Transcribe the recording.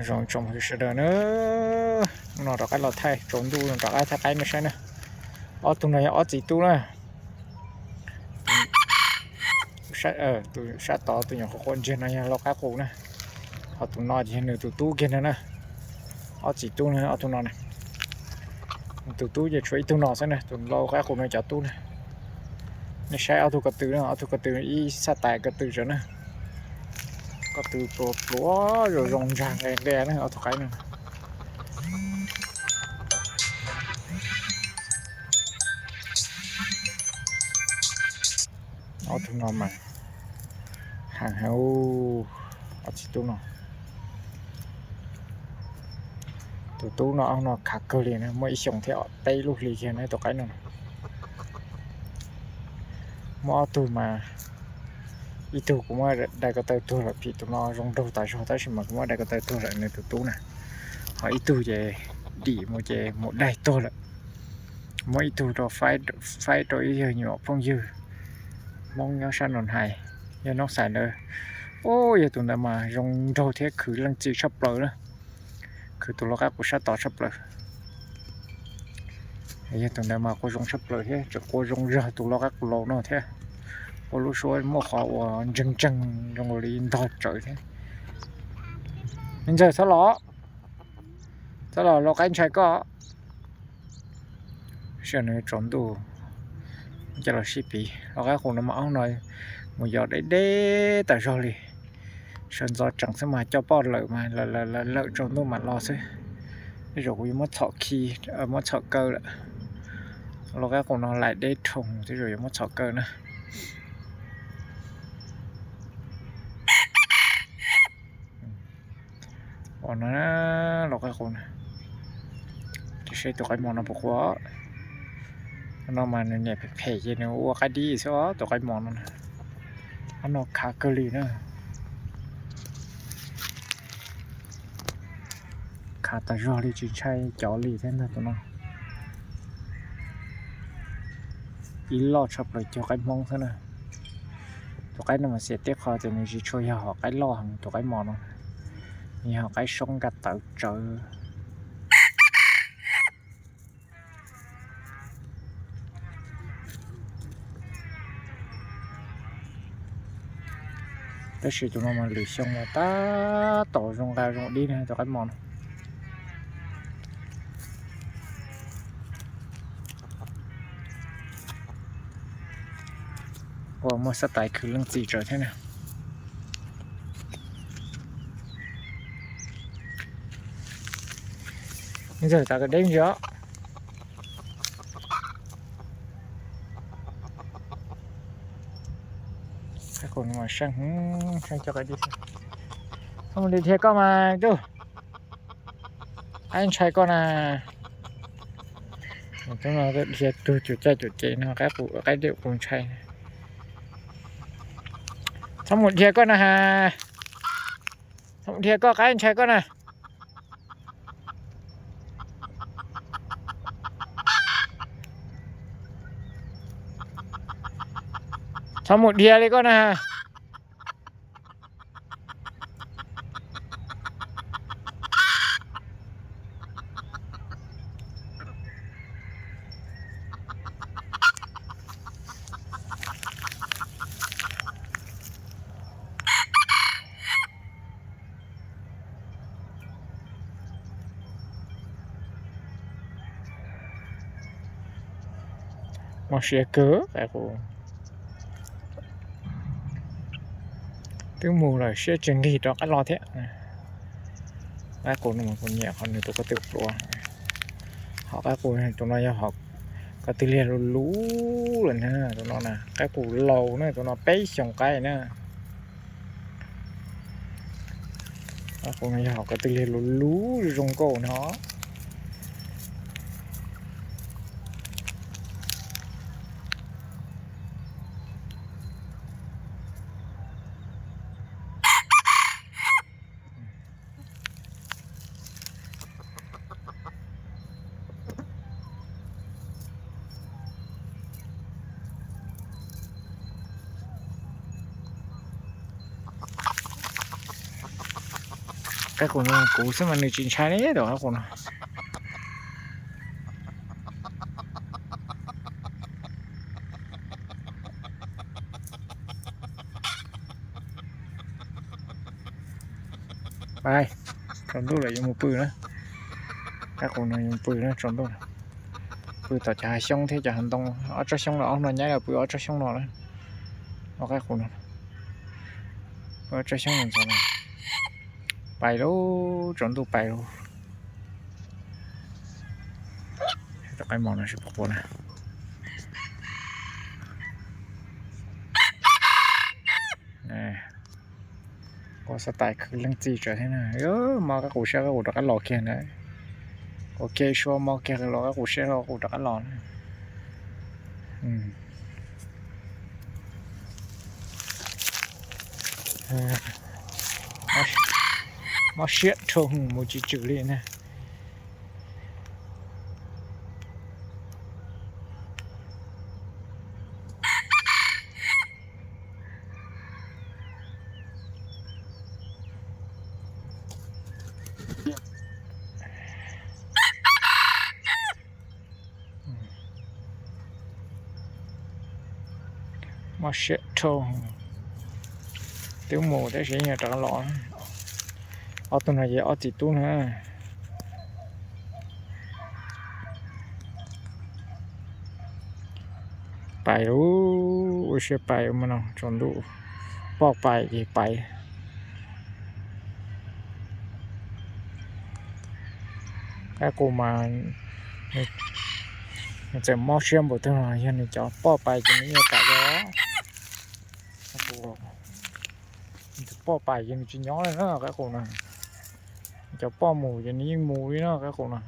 Zoo tsoom sawv daws na, no rov qab los thaij tsaus ntuj rov qab thaij qaib nej saib na. Ob tug no yog ob txiv tub na. Tus sab tod tus nyuam qhuav quaj ntsiag no yog lau qaib qus na, ho tus no ces yog nws tus tub kiag no na. Ob txiv tub no ob tug no na. Nws tus tub ces tshuav ib tug no xwb na, tus lau qaib qus no cov tub na. Nej saib ob tug ko tw na, ob tug ko tw ib xaj tais ko tw tso na. Ko tw pluav pluav zoo zoo ntsag nqe nqe na ob tug qaib no. Ob tug no mas heev heev, ob txiv tub no. Tus tub no ob no khav kawg li na, muaj ib xyoos thiab peb lub hli kiag na tus qaib no. Muaj ob tug mas ib tug kuv muab dai ko taw tuag lawm, phim tus no zoo nraug tas zog tab sis mas kuv muab dai ko taw tuag lawm nws tus tub na. Ho ib tug ces dim mus ces mus daig tuag lawm. Muab ib tug rau faib rau ib yawg nyuam phooj ywg Hmoob nyob sab Noo Hais, yog Noob Xais ntawd. Ub, yog tus ntawd mas zoo nraug thiab khwv leej txiv tshaj plaws na. Khwv tus lau qaib qus sab tod tshaj plaws. Yog tus ntawd mas qua zoo tshaj plaws thiab, tseem qua zoo zog tus lau qaib qus laus no thiab. Qua lub suab muaj qhov uas ntseeg ntseeg zoo li ntog tsawv thiab. Me ntxawg, txhob los, txhob los, lau qaib ntshai koj. Sij hawm no tsaus ntuj, coj los sib piv. Lau qaib qus no mas ob no mus yos deb deb tas zog li. Sawv ntxov tsees xwb mas coj poj lawm mas lawm tsaus ntuj mam los xwb. Tej zaum kuv yuav muab txhom khi, muab txhom kaw lawm. Lau qaib qus no laim deb rhoos, tej zaum yuav muab txhom kaw na. Ua no, lau qaib qus na. Tab sis tus qaib mos no puas qua? No mas nws niam phem phem ces nws ua qaib dib xwb os, tus qaib mos no. Ob no khav kawg li na. Khav tas zog li tsis ntshai cov li thiab ntag tus no. Ib loj tshaj plaws cog qaib Hmoob xwb na. Tus qaib no mas xiam tib qho tias nws tsis tshua yog hom qaib loj heev tus qaib mos no. Nws yog hom qaib soob nka tawv tsawv. Tab sis tus no mas lwm xyoo mas tab tom zoo nqa zoo dib na tus qaib mos no. Ua muaj xab tais khwv leej txiv tsawv thiab na. Ntxawg, tav ko deb ntsis os. Qaib qus no mas seej, seej coj qaib dib. Txhob mus dhia koj mas tub. Qaib ntshai koj na. Tub no dhia tug cuag caij cuag ces no qaib qus, qaib dib qus ntshai. Txhob mus dhia koj na has. Txhob mus dhia koj, qaib ntshai koj na. Txhob mus dhia li koj na. Mob siab kawg, qaib qus. Twb mus lawm siab tsis nqig rov qab los thiab. Qaib qus no mas kuv nyiam qhov nws tus ko tw pluav. Hom qaib qus tus no yog hom ko tw liag luv luv lawm na, tus no na, qaib qus laus na, tus no peb xyoos qaib na. Qaib qus no yog hom ko tw liag luv luv zoo nkauj no. Qaib qus no kuv xwb mas nws tsis ntshai li tus qaib qus no. Tsaus ntuj lawm yuav mus pw na. Qaib qus no yuav mus pw na, tsaus ntuj. Pw tom cov hav xyoob thiab cov hav ntoo, ob tsob xyoob no, ob no nyab los pw ob tsob xyoob no na. Ob qaib qus no pw ob tsob xyoob no ntxov no. Pais lauj, tsaus ntuj pais lauj. Tus qaib mos no tsis pom quav na. Quav xav tais khwv leej txiv tsawv thiab na. Mob qaib qus siab qaib qus rov qab los kiag na. Quav kiag sua mob kiag los qaib qus siab qaib qus rov qab los na. Mob siab dhau mus tsis tswm li na. Mob siab dhau. Twb mus tab sis yeej rov qab los. Ob tug no ces ob txiv tub na. Pais lauj, ua siab pais ua no tsaus ntuj. Poj pais ces pais. Qaib qus mas nws txawm mob siab npaum twg los yog nws cov poj pais ces nws yeej pais os. Nws cov poj pais ces nws tsis nyob li na qaib qus no. Nws cov poj mus ces nws yeej mus li na qaib qus no.